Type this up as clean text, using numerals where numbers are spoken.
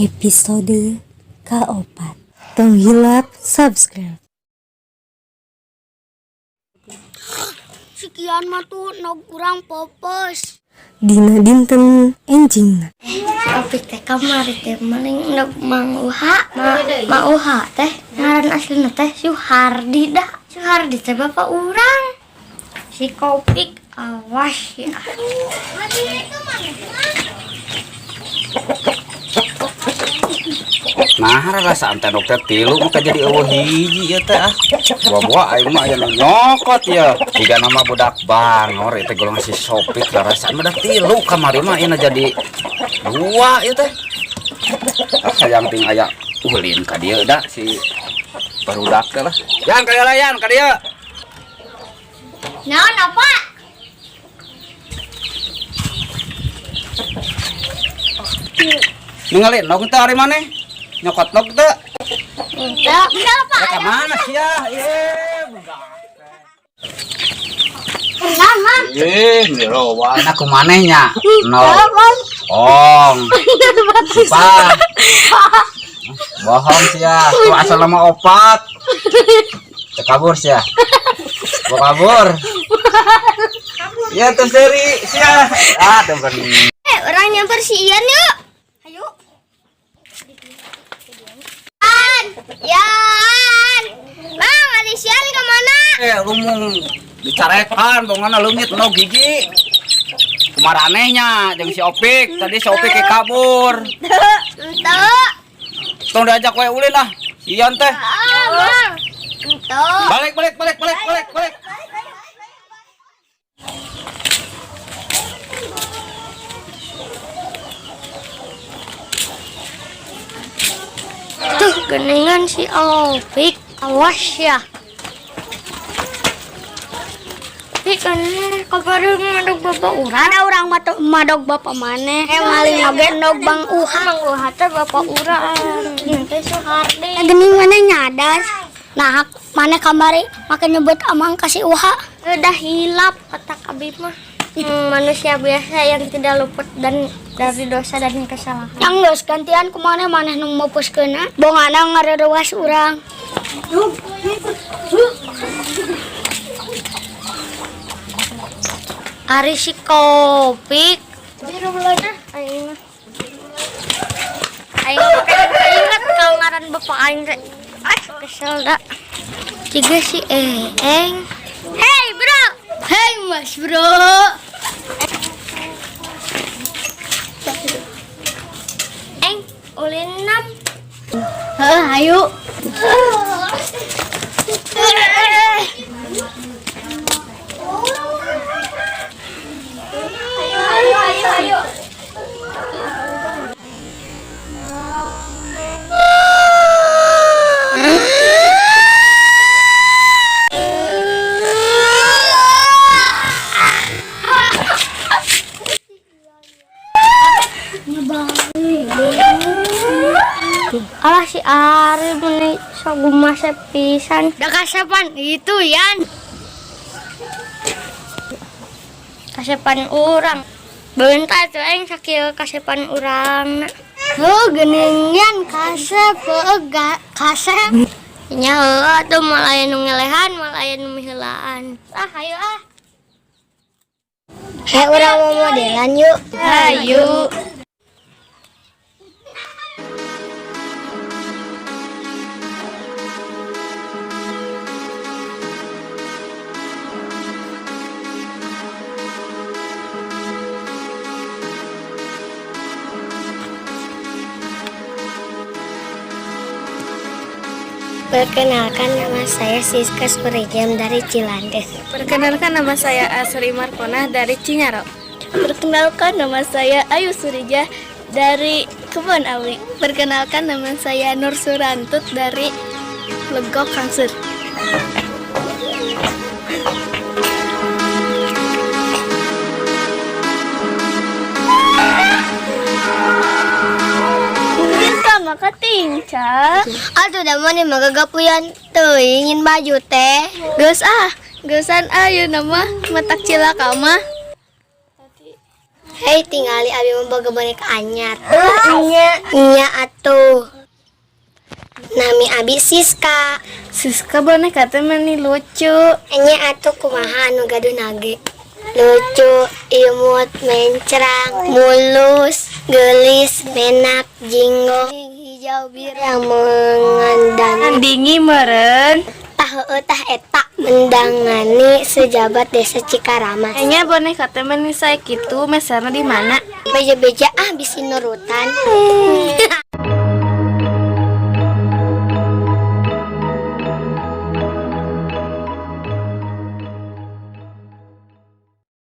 Episode kaopat. Tong hilap subscribe. Sekian mah tuh nog urang popos. Dina dinten enjingna. Si Opik teh kamari teh maling nog Mang Uha, Ma Uha teh ngaran aslina teh Suhardi dah. Suhardi teh bapak urang. Si Kopik awas ya. Nah, rasa anten teh tilu maka jadi eueuh hiji ieu teh ah. Buah-buah aing mah aya nu nyokot ya. Tiga nama budak bangor ieu teh golongan si Sopik rarasaan mah da tilu kamari mah ieu jadi dua ieu teh. Ah, sayang ting aya ulin ka dieu da si barudak teh lah. Yan ka dieu lah yan ka dieu. Naon apa? Ningali nog teh ari maneh? Nyokot nog teh. Enggak, enggak apa. Ya ka mana sia? Ye, budak. Enggak, Mang. Eh, milowan aku manehnya. No. Ong. Sumpah. Bohong sih ya. Tuh asal nama opat. Teu kabur sih ya. Mau kabur. Ya tuh seri sia. Ah, tuh bener. Eh, orang nyamper si Ian yuk. Ayo. Yan, Yan. Bang, ada si Ian kemana? Eh, lu mau dicarekan bongana leungit no gigi. Kumaranehnya jeung si Opik. Tadi si Opik ke kabur. Ente. Tong diajak we ulin lah. Si Ian teh. Ah, Bang. Ente. Balik balik balik balik balik balik. Tuh, geningan si Opik. Awas ya. Pik, kan kabarin madog bapak urang. Ada urang madog bapak maneh. Maling oge nog Bang Uha. Bang Uha teh bapak urang. Ieu teh Suhardi. Gening maneh nyadar. Nah, maneh kamari make nyebut amang kasih Uha. Udah hilap otak abi mah. Manusia biasa yang tidak luput dan dari dosa dan kesalahan. Yang geus gantian kumaha maneh nu mupuskeunna. Bongana ngarerewas urang. Ari si Kopik. Biru belanja aing mah. Aing mah inget kalau ngaran bapak aing teh. Ah, kesel dah. Tiga si Eeng. Hey bro. Hey mas bro. Eng, ulin 6. Heh, ayo. Ayo, ayo, ayo. Alah si Ari meni sok gumase pisan. Da kasepan itu Yan. Kasepan urang. Bentar tuh aing sakieu kasepan urang. Heuh geuning Yan kasep heuh kasep. Nya heuh atuh moal aya nu ngelehan, moal aya nu miheulaan. Ah ayo ah. Hei urang mau modelan yuk. Ayo. Perkenalkan nama saya Siska Surijam dari Cilandes. Perkenalkan nama saya Asri Markonah dari Cinyaro. Perkenalkan nama saya Ayu Surija dari Kebon Awi. Perkenalkan nama saya Nur Surantut dari Legok Kangsur. Maka tingca. Atuh da mah magagapuyan teuing baju teh. Geus ah, geusan ayeuna mah matak cilaka mah. Hei, tingali abi mah boga boneka anyar. Nya, nya atuh. Nami abi Siska. Siska, boneka teh meni lucu. Nya atuh, kumaha anu gaduh nage. Lucu, imut, mencrang, mulus, gelis, menak, jinggo, hijau, biru yang mengandang Andingi meren. Tah, heueuh, tah eta mendangani sejabat desa Cikaramas. Kayaknya boneka teh meni sae kitu, meserna di mana? Beja-beja ah, bisi nurutan.